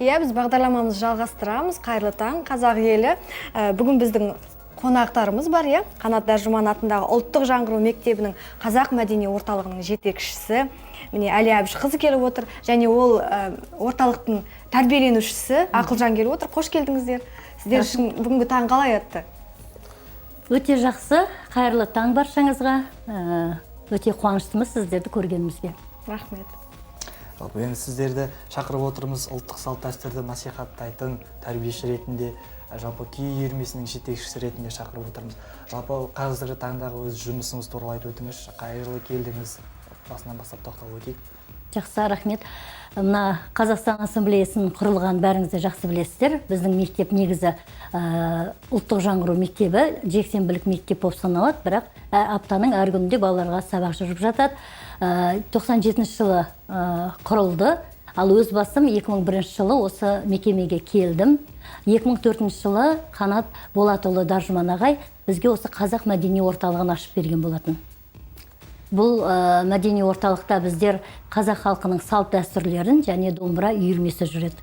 Иә, біз бағдарламамызды жалғастырамыз. Қайырлы таң, қазақ елі. Бүгін біздің қонақтарымыз бар, иә. Қанат Дәржуман атындағы ұлттық жаңғыру мектебінің қазақ мәдени орталығының жетекшісі міне, Әлия Әбішқызы келіп отыр және ол орталықтың тәрбиеленушісі Ақылжан келіп отыр. Қош келдіңіздер. Сіздер үшін бүгінгі таң қалай өтті? Өте жақсы. Қайырлы таң баршаңызға. Өте қуаныштымыз сіздерді көргенімізге. Рахмет. Жалпы, енді сіздерді шақырып отырмыз ұлттық салт дәстүрді насихаттайтын тәрбиеші ретінде, жалпы күй үйірмесінің жетекшісі ретінде шақырып отырмыз. Жалпы, қазіргі таңдағы өз жұмысыңыз туралы айтып өтіңізші. Қай жылы келдіңіз, басынан бастап тоқталып өтейік. Жақсы, рахмет. Мына Қазақстан Ассамблеясының құрылғанын бәріңіз де жақсы білесіздер. Біздің мектеп негізі ұлттық жаңғыру мектебі, жексенбілік мектеп болып саналады, бірақ аптаның әр күнінде балаларға сабақ жүріп жатады. 97 жылы құрылды. Ал өз басым 2001 жылы осы мекемеге келдім. 2004 жылы Қанат Болатұлы Даржұман ағай бізге осы қазақ мәдени орталығын ашып берген болатын. Бұл мәдени орталықта біздер қазақ халқының салт дәстүрлерін және домбыра үйірмесі жүреді.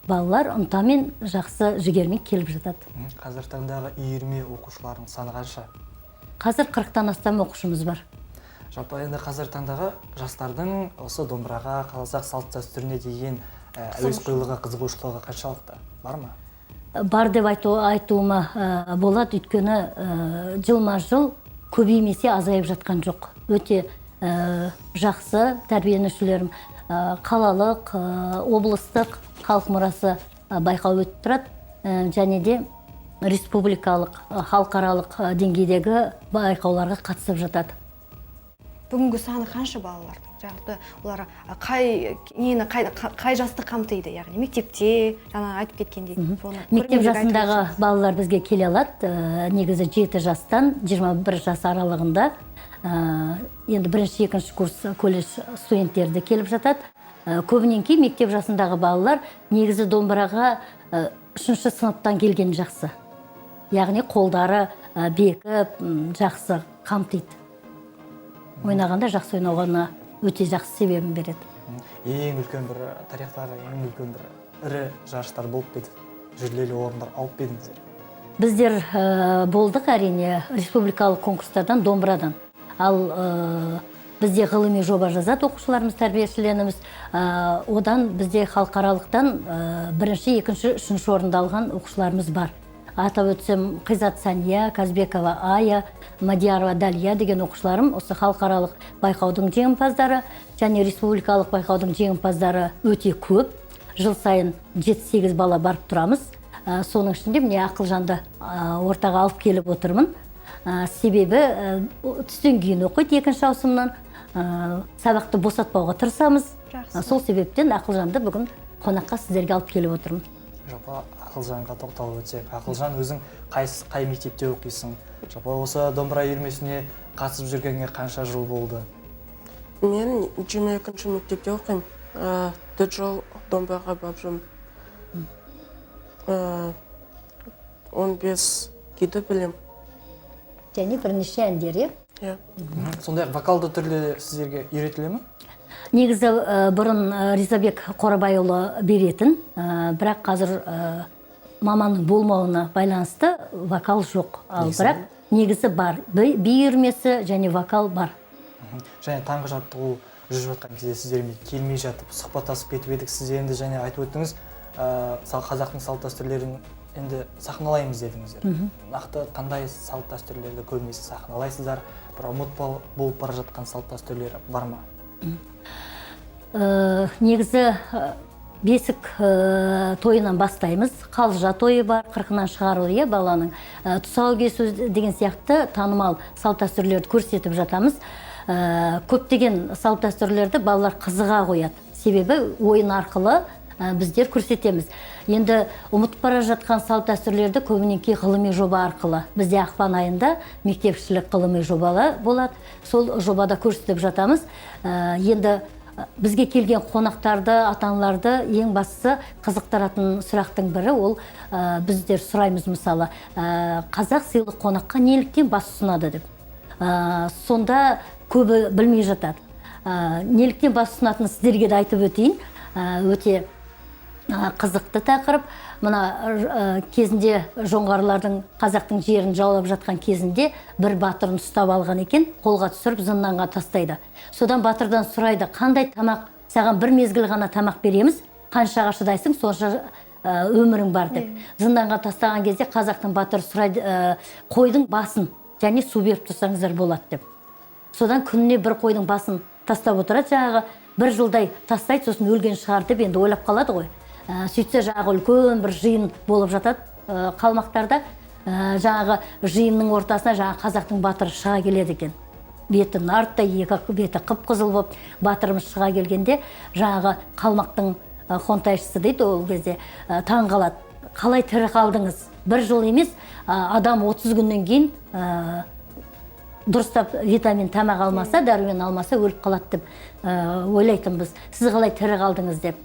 Балалар ынтамен, жақсы жігермен келіп жатады. Қазіргі таңдағы үйірме оқушыларының саны қанша? Қазір 40-тан астам оқушымыз бар. Жалпы, енді қазіргі таңдағы жастардың осы домбыраға, қазақ салт дәстүріне деген әуесқойлығы, қызығушылығы қаншалықты, бар ма? Бар деп айтуыма болады, өйткені жылма жыл көбеймесе, азайып жатқан жоқ. Өте жақсы тәрбиеленушілерім қалалық, облыстық халық мұрасы байқауы өтіп тұрады. Және де республикалық, халықаралық деңгейдегі байқауларға қатысып жатады. Бүгінгі саны қанша балалардың? Жалпы, олар қай нені, қай жасты қамтиды, яғни мектепте жаңа айтып кеткендей, соны Мектеп көрермендерге айтып жасындағы өтсеңіз. балалар бізге келе алады. Негізі 7 жастан 21 жас аралығында. Енді бірінші, екінші курс колледж студенттері де келіп жатады. Көбінен кейін мектеп жасындағы балалар негізі домбыраға үшінші сыныптан келген жақсы, яғни қолдары бекіп, жақсы қамтиды, ойнағанда жақсы ойнауға өте жақсы себебін береді. Ең үлкен бір тарихтағы ең үлкен бір ірі жарыстар болып па еді, жүлделі орындар алып па едіңіздер? Біздер болдық, әрине, республикалық конкурстардан домбырадан. Ал бізде ғылыми жоба жазады оқушыларымыз, тәрбиешілеріміз. Одан бізде халықаралықтан бірінші, екінші, үшінші орынды алған оқушыларымыз бар. Атап өтсем, Қизат Сания, Казбекова Ая, Мадиярова Далия деген оқушыларым осы халықаралық байқаудың жеңімпаздары және республикалық байқаудың жеңімпаздары өте көп. Жыл сайын 7-8 бала барып тұрамыз. Соның ішінде міне, Ақылжанды ортаға алып келіп отырмын. Себебі түстен кейін оқиды екінші ауысымнан. Сабақты босатпауға тырысамыз. Жақсы. Сол себептен Ақылжанды бүгін қонаққа сіздерге алып келіп отырмын. Жалпы, Ақылжанға тоқталып өтсек. Ақылжан, өзің қай мектепте оқисың? Жалпы, осы домбыра үйірмесіне қатысып жүргенге қанша жыл болды? Мен 22-ші мектепте оқимын. 4 жыл домбыраға барып жүрмін. 15 күйді білемін. Және бірнеше әндер, иә. Иә. Сондай ақ вокалды түрде сіздерге үйретіле ме? Негізі бұрын Ризабек Қорабайұлы беретін, бірақ қазір маманның болмауына байланысты вокал жоқ. Ал Негізі бірақ негізі бар. Би үйірмесі және вокал бар. Және таңғы жаттығу жүріп жатқан кезде сіздермен келмей жатып сұхбаттасып кетіп едік. Сіз енді және айтып өттіңіз, мысалы, қазақтың салт дәстүрлерін енді сахналаймыз дедіңіздер. Нақты қандай салт дәстүрлерді көбінесе сахналайсыздар? Бір ұмыт болып бара жатқан салт дәстүрлер бар ма? Негізі бесік тойынан бастаймыз. Қалжа тойы бар, қырқынан шығару, иә, баланың, тұсау кесу деген сияқты танымал салт дәстүрлерді көрсетіп жатамыз. Көптеген салт дәстүрлерді балалар қызыға қояды, себебі ойын арқылы біздер көрсетеміз. Енді ұмытып бара жатқан салт дәстүрлерді көбінесе ғылыми жоба арқылы, бізде ақпан айында мектепішілік ғылыми жобалар болады, сол жобада көрсетіп жатамыз. Енді бізге келген қонақтарды, ата аналарды ең бастысы қызықтыратын сұрақтың бірі ол біздер сұраймыз, мысалы, қазақ сыйлы қонаққа неліктен бас ұсынады деп. Сонда көбі білмей жатады. Неліктен бас ұсынатынын сіздерге де айтып өтейін. Өте Қызықты тақырып. Мына кезінде жоңғарлардың қазақтың жерін жаулап жатқан кезінде бір батырын ұстап алған екен, қолға түсіріп зынданға тастайды. Содан батырдан сұрайды, қандай тамақ, саған бір мезгіл ғана тамақ береміз, қаншаға шыдайсың, сонша өмірің бар деп. Зынданға тастаған кезде қазақтың батыры сұрайды, қойдың басын және су беріп тұрсаңыздар болады деп. Содан күніне бір қойдың басын тастап отырады, жаңағы бір жылдай тастайды, сосын өлген шығар деп енді ойлап қалады ғой. Сөйтсе жаңағы үлкен бір жиын болып жатады, қалмақтарда. Жаңағы жиынның ортасына жаңағы қазақтың батыры шыға келеді екен. Беті нарттай, екі беті қып-қызыл болып батырымыз шыға келгенде жаңағы қалмақтың хонтайшысы дейді ол кезде, таң қалады. Қалай тірі қалдыңыз? Бір жыл емес, адам 30 күннен кейін дұрыстап витамин тамақ алмаса, дәрумен алмаса өліп қалады деп ойлайтынбыз. Сіз қалай тірі қалдыңыз деп.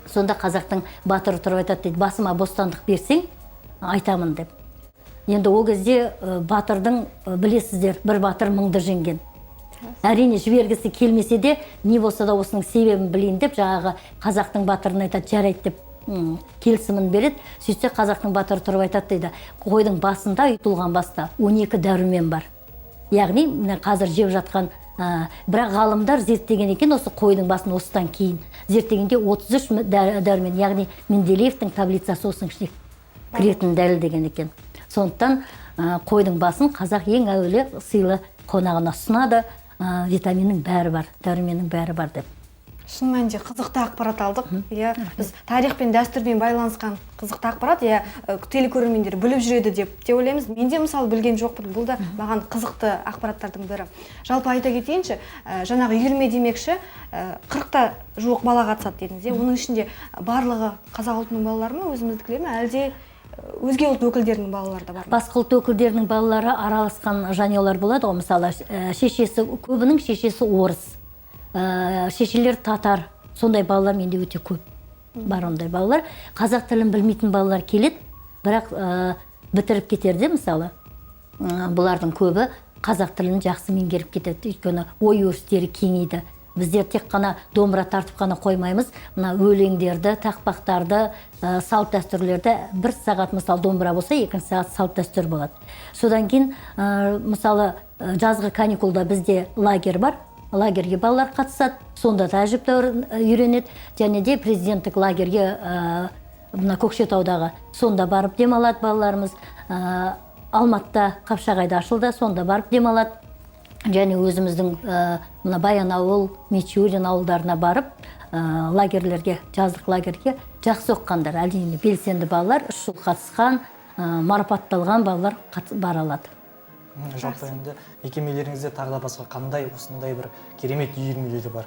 Сонда қазақтың батыры тұрып айтады дейді, басыма бостандық берсең, айтамын деп. Енді ол кезде батырдың, білесіздер, бір батыр мыңды жеңген. Әрине жібергісі келмесе де, не болса да осының себебін білейін деп, жаңағы қазақтың батырын айтады, жарайды деп, келісімін береді. Сөйтсе қазақтың батыры тұрып айтады дейді, қойдың басында, ұйтылған баста 12 дәрумен бар. Яғни мына қазір жеп жатқан, бірақ ғалымдар зерттеген екен осы қойдың басын осыдан кейін. Зерттегенде 33 дәрумен, яғни Менделеевтің таблицасы осының ішіне кіретінін дәлелдеген екен. Сондықтан қойдың басын қазақ ең әуелі сыйлы қонағына ұсынады, витаминнің бәрі бар, дәруменнің бәрі бар деп. Шын мәнінде қызықты ақпарат алдық. Иә, біз тарих пен дәстүрмен байланысқан қызықты ақпарат, иә, телекөрермендер біліп жүреді деп те ойлаймыз. Мен де мысалы білген жоқпын, бұл да маған қызықты ақпараттардың бірі. Жалпы айта кетейінші, жаңағы үйірме демекші, 40-та жуық бала қатысады дедіңіз, иә? Оның ішінде барлығы қазақ ұлтының балалары ма, өзіміздікілер ме, әлде өзге ұлт өкілдерінің балалары да бар ма? Басқа ұлт өкілдерінің балалары араласқан жанұялар болады ғой, мысалы, шешесі, көбінің шешесі орыс, шешелер татар, сондай балалар менде өте көп бар. Ондай балалар қазақ тілін білмейтін балалар келеді, бірақ бітіріп кетерде мысалы, бұлардың көбі қазақ тілін жақсы меңгеріп кетеді, өйткені ой өрістері кеңейді. Біздер тек қана домбыра тартып қана қоймаймыз, мына өлеңдерді, тақпақтарды, салт дәстүрлерді бір сағат мысалы домбыра болса, екінші сағат салт дәстүр болады. Содан кейін, мысалы, жазғы каникулда бізде лагерь бар. Лагерьге балалар қатысады, сонда да әжептәуір үйренеді. Және де президенттік лагерьге, мына Көкшетаудағы, сонда барып демалады балаларымыз. Алматыда, Қапшағайда ашылды, сонда барып демалады. Және өзіміздің мына Баянауыл, Мичурин ауылдарына барып, лагерлерге, жаздық лагерьге жақсы оқығандар, әрине белсенді балалар, 3 жыл қатысқан, марапатталған балалар бара алады. Жалпы енді мекемелеріңізде тағы да басқа қандай осындай бір керемет үйірмелері бар?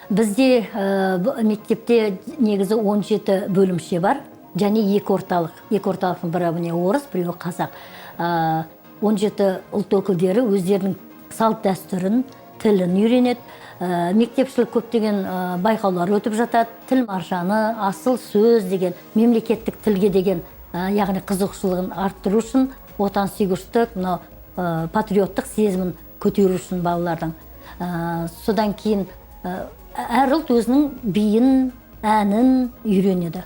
Бізде мектепте негізі 17 бөлімше бар және екі орталық. Екі орталықтың бірі міне орыс, біреуі қазақ. 17 ұлт өкілдері өздерінің салт дәстүрін, тілін үйренеді. Мектепшілік көптеген байқаулар өтіп жатады. Тіл маржаны, асыл сөз деген, мемлекеттік тілге деген, яғни қызығушылығын арттыру үшін, отансүйгіштік, мынау патриоттық сезімін көтеру үшін балалардың. Содан кейін әр ұлт өзінің биін, әнін үйренеді.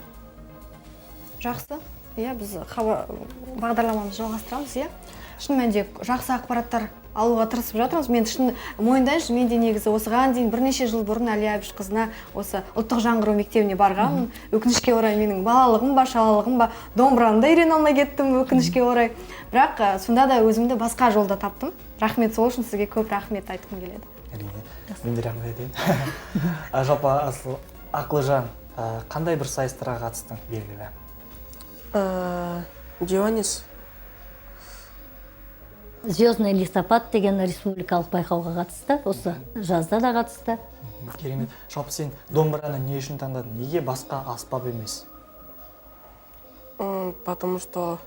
Жақсы. Иә, біз бағдарламамызды жалғастырамыз, иә. Шын мәнінде жақсы ақпараттар алуға тырысып жатырмыз. Мен шын мойындайыншы, мен де негізі осыған дейін бірнеше жыл бұрын Әлия Әбішқызына осы ұлттық жаңғыру мектебіне барғанмын. Өкінішке орай менің балалығым ба, шалалығым ба, домбыраны да үйрене алмай кеттім, өкінішке орай. Бірақ сонда да өзімді басқа жолда таптым. Рахмет, сол үшін сізге көп рахмет айтқым келеді. Әрине, мен де рахмет айтайын. Жалпы асыл Ақылжан, қандай бір сайыстарға қатыстың белгілі? Дионис. Звездный листопад деген республикалық байқауға қатысты, осы жазда да қатысты. Керемет. Жалпы сен домбыраны не үшін таңдадың? Неге басқа аспап емес? Потому что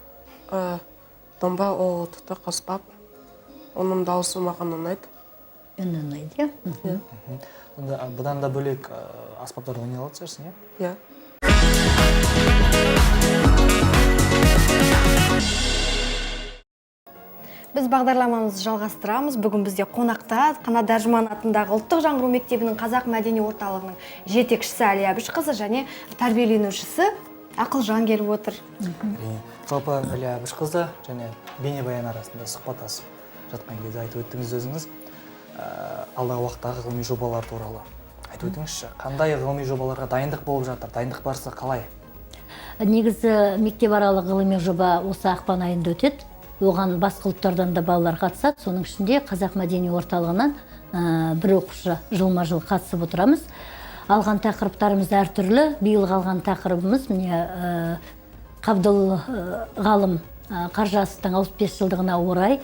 домбыра ол ұлттық аспап. Оның дауысы маған ұнайды. Үні ұнайды, иә? Иә. Сонда бұдан да бөлек аспаптарды ойнай алатын шығарсың, иә? Иә. Біз бағдарламамызды жалғастырамыз. Бүгін бізде қонақта Қанат Дәржіман атындағы ұлттық жаңғыру мектебінің қазақ мәдени орталығының жетекшісі Әлия Әбішқызы және тәрбиеленушісі Ақылжан келіп отыр. Әрине. Жалпы Әлия Әбішқызы және бейнебаян арасында сұхбаттасып жатқан кезде айтып өттіңіз өзіңіз, алдағы уақыттағы ғылыми жобалар туралы айтып өтіңізші. Қандай ғылыми жобаларға дайындық болып жатыр? Дайындық барысы қалай? Негізі мектепаралық ғылыми жоба осы ақпан айында өтеді. Оған басқа ұлттардан да балалар қатысады. Соның ішінде Қазақ мәдени орталығынан бір оқушы жылма-жыл қатысып отырамыз. Алған тақырыптарымыз әртүрлі. Биылғы алған тақырыбымыз міне, Қабдол ғалым Қаржасовтың 65 жылдығына орай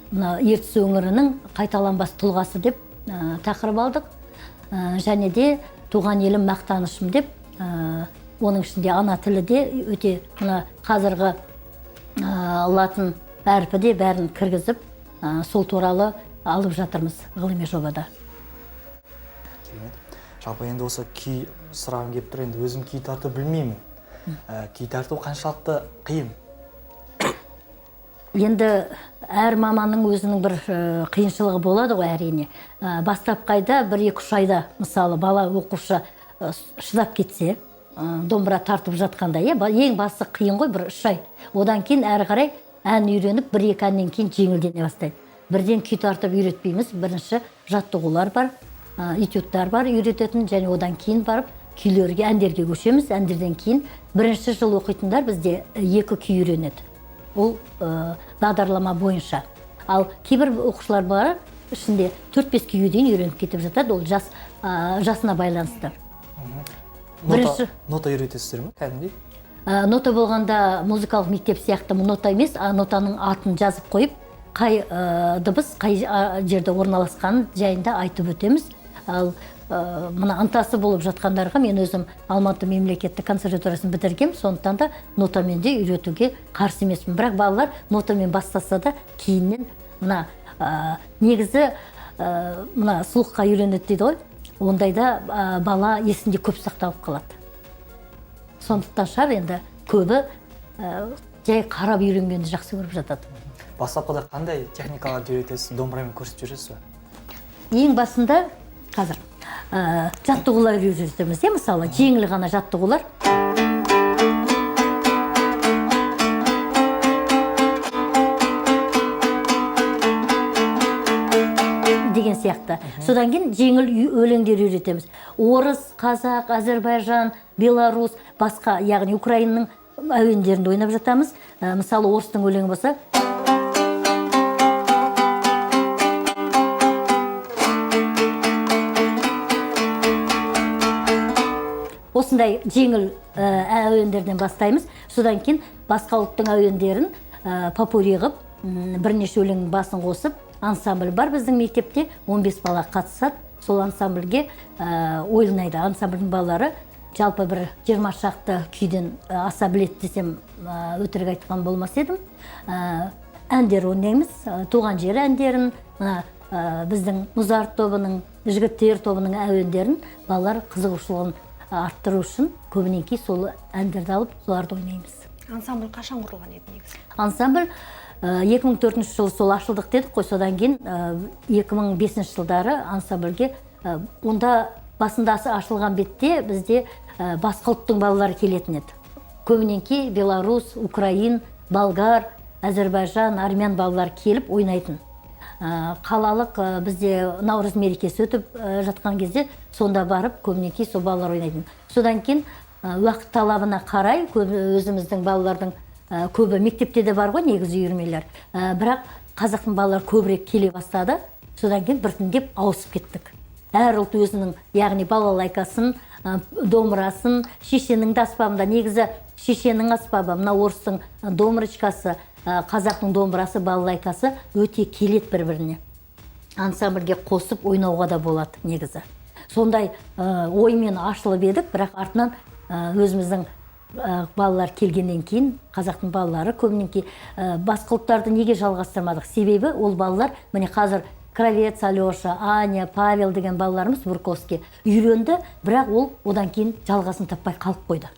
мына Ертіс өңірінің қайталанбас тұлғасы деп тақырып алдық. Және де туған елім мақтанышым деп, оның ішінде ана тілі де өте мына қазіргі латын әрпі де бәрін кіргізіп, сол туралы алып жатырмыз ғылыми жобада. Керемет. Жалпы енді осы күй сұрағым келіп тұр, енді өзім күй тарту білмеймін. Күй тарту қаншалықты қиын? Енді әр маманның өзінің бір қиыншылығы болады ғой әрине. Бастапқы айда, бір екі үш айда, мысалы, бала оқушы шыдап кетсе, домбыра тартып жатқанда, ең басы қиын ғой бір үш ай. Одан кейін әрі қарай ән үйреніп, бір екі әннен кейін жеңілдене бастайды. Бірден күй тартып үйретпейміз. Бірінші жаттығулар бар, этюдтар бар үйрететін, және одан кейін барып күйлерге, әндерге көшеміз. Әндерден кейін бірінші жыл оқитындар бізде екі күй үйренеді. Ол бағдарлама бойынша. Ал кейбір оқушылар бар, ішінде төрт-бес күйге дейін үйреніп кетіп жатады. Ол жасына байланысты. Бірінші Нота үйретесіздер ме кәдімгідей? Нота болғанда музыкалық мектеп сияқты нота емес, а нотаның атын жазып қойып, қай дыбыс қай жерде орналасқанын жайында айтып өтеміз. Ал мына ынтасы болып жатқандарға мен өзім Алматы мемлекеттік консерваториясын бітіргем, сондықтан да нотамен де үйретуге қарсы емеспін. Бірақ балалар нотамен бастаса да кейіннен мына негізі мына слухқа үйренеді дейді ғой, ондайда бала есінде көп сақталып қалады. Сондықтан шығар енді көбі жай қарап үйренгенді жақсы көріп жатады. Бастапқыда қандай техникаларды үйретесіз, домбырамен көрсетіп жүресіз бе? Ең басында қазір жаттығулар үйретеміз, мысалы, жеңіл ғана жаттығулар. Деген сияқты. Содан кейін жеңіл өлеңдер үйретеміз. Орыс, қазақ, әзербайжан, белорус, басқа, яғни Украинаның әуендерінде ойнап жатамыз. Мысалы, орыстың өлеңі болса, осындай жеңіл әуендерден бастаймыз. Содан кейін басқа ұлттың әуендерін попурри қылып, бірнеше өлеңнің басын қосып, ансамбль бар біздің мектепте, 15 бала қатысады. Сол ансамбльге ойнайды. Ансамбльдің балалары жалпы бір 20 шақты күйден аса біледі десем, өтірік айтқан болмас едім. Әндер ойнаймыз, туған жер әндерін, мына біздің Музарт тобының, жігіттер тобының әуендерін балалар қызығушылығын арттыру үшін көбінен кейін сол әндерді алып, соларды ойнаймыз. Ансамбль қашан құрылған еді негізі? Ансамбль 2004 жылы сол ашылдық дедік қой, содан кейін 2005 жылдары ансамбльге, онда басында ашылған бетте бізде басқа ұлттың балалары келетін еді. Көбінен кейін белорус, украин, болгар, әзербайжан, армян балалары келіп ойнайтын. Қалалық бізде наурыз мерекесі өтіп жатқан кезде сонда барып көбінен кейін сол балалар ойнайтын. Содан кейін уақыт талабына қарай көбі өзіміздің балалардың көбі мектепте де бар ғой негізі үйірмелер. Бірақ қазақтың балалары көбірек келе бастады. Содан кейін біртіндеп ауысып кеттік. Әр ұлт өзінің, яғни балалайкасын, домбырасын, шешенің де аспабында, негізі шешенің аспабы, мына орыстың домбырочкасы, қазақтың домбырасы, балалайкасы өте келеді бір-біріне. Ансамбльге қосып ойнауға да болады негізі. Сондай оймен ашылып едік, бірақ артынан өзіміздің балалар келгеннен кейін, қазақтың балалары көбінен кейін, басқа ұлттарды неге жалғастырмадық? Себебі ол балалар, міне қазір Кравец, Алеша, Аня, Павел деген балаларымыз Бурковский үйренді, бірақ ол одан кейін жалғасын таппай қалып қойды.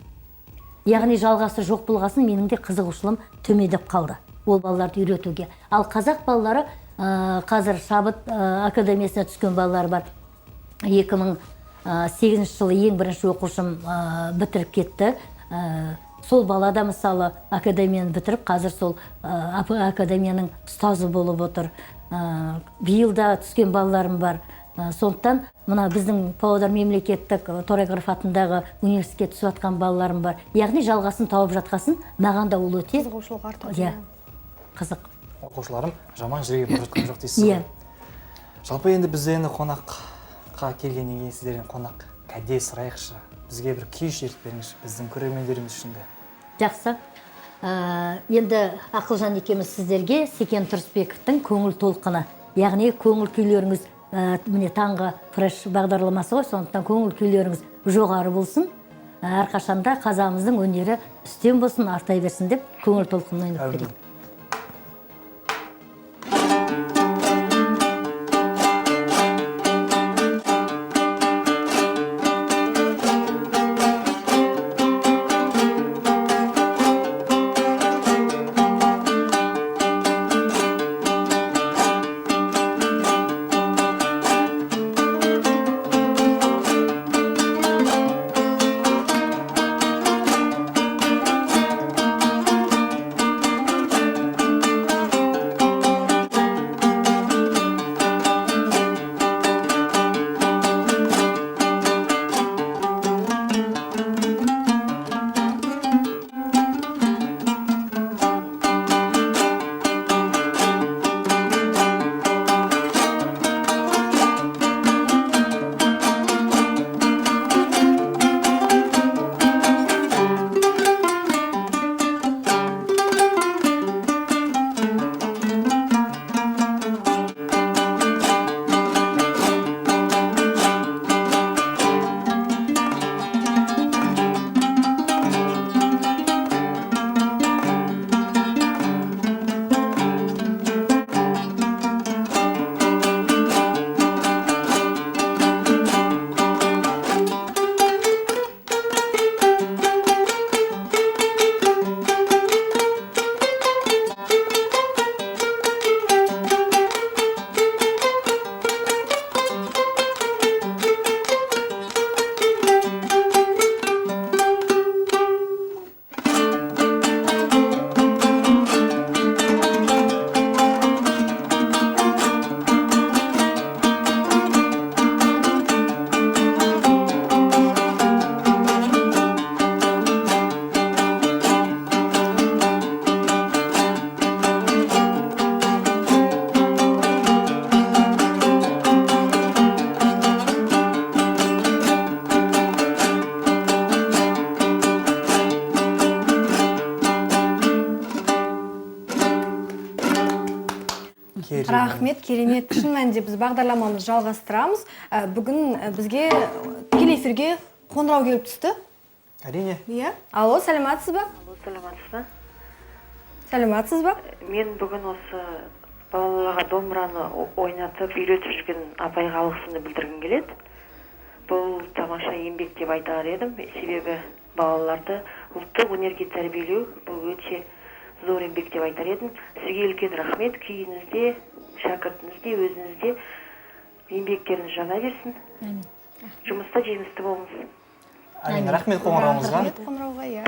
Яғни жалғасы жоқ болғасын менің де қызығушылығым төмендеп қалды. ол балаларды үйретуге. Ал қазақ балалары қазір Шабыт академиясына түскен балалар бар. 2008 жылы ең бірінші оқушым бітіріп кетті. Сол бала да мысалы академияны бітіріп, қазір сол академияның ұстазы болып отыр. Биыл да түскен балаларым бар. Сондықтан мына біздің Павлодар мемлекеттік Торайғыров атындағы университетке түсіп жатқан балаларым бар. Яғни жалғасын тауып жатқасын, маған да ол өте қызығушылық артады. Иә, қызық. Оқушыларым жаман жерге барып жатқан жоқ дейсіз ғой. Иә. Жалпы енді біз енді қонаққа келгеннен кейін сіздерден қонақ кәде сұрайықшы. Бізге бір күй шертіп беріңізші, біздің көрермендеріміз үшін де. Жақсы. Енді Ақылжан екеуміз сіздерге Секен Тұрысбековтің көңіл толқыны, яғни көңіл күйлеріңіз, міне таңғы фреш бағдарламасы ғой, сондықтан көңіл күйлеріңіз жоғары болсын. Әрқашанда қазағымыздың өнері үстем болсын, артай берсін деп көңіл толқынын ойнап Әумин. берейік. Керемет. Рахмет, керемет. Шын мәнінде біз бағдарламамызды жалғастырамыз. Бүгін бізге тікелей эфирге қоңырау келіп түсті. Әрине. Иә. Алло, сәлеметсіз бе? Алло, сәлеметсіз бе? Сәлеметсіз бе? Мен бүгін осы балаларға домбыраны ойнатып, үйретіп жүрген апайға алғысымды білдіргім келеді. Бұл тамаша еңбек деп айтар едім. Себебі балаларды ұлттық өнерге тәрбиелеу бұл өте зор еңбек деп айтар едім. Сізге үлкен рахмет. Күйіңізде, шәкіртіңізде, өзіңізде еңбектеріңіз жана берсін. Әмин. Жұмыста жемісті болыңыз. Әмин. Рахмет қоңырауыңызға. Рахмет қоңырауға, иә.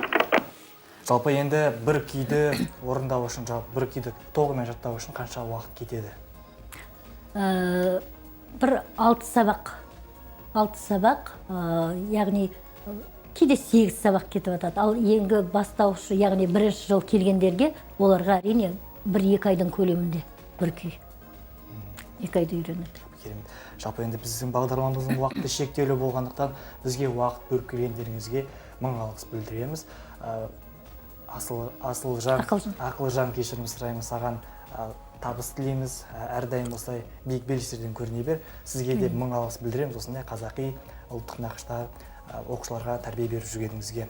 Жалпы енді бір күйді орындау үшін, жалпы бір күйді толығымен жаттау үшін қанша уақыт кетеді? Бір 6 сабақ. 6 сабақ, яғни кейде 8 сабақ кетіп жатады. Ал енді бастаушы, яғни бірінші жыл келгендерге, оларға әрине 1-2 айдың көлемінде бір күй. 2 айда үйренеді. Керемет. Жалпы енді біздің бағдарламамыздың уақыты шектеулі болғандықтан бізге уақыт бөліп келгендеріңізге мың алғыс білдіреміз. Асылжан, Ақылжан. Ақылжан, кешірім сұраймын саған, табыс тілейміз. Әрдайым осылай биік белестерден көріне бер. Сізге де мың алғыс білдіреміз осындай қазақи ұлттық нақышта оқушыларға тәрбие беріп жүргеніңізге.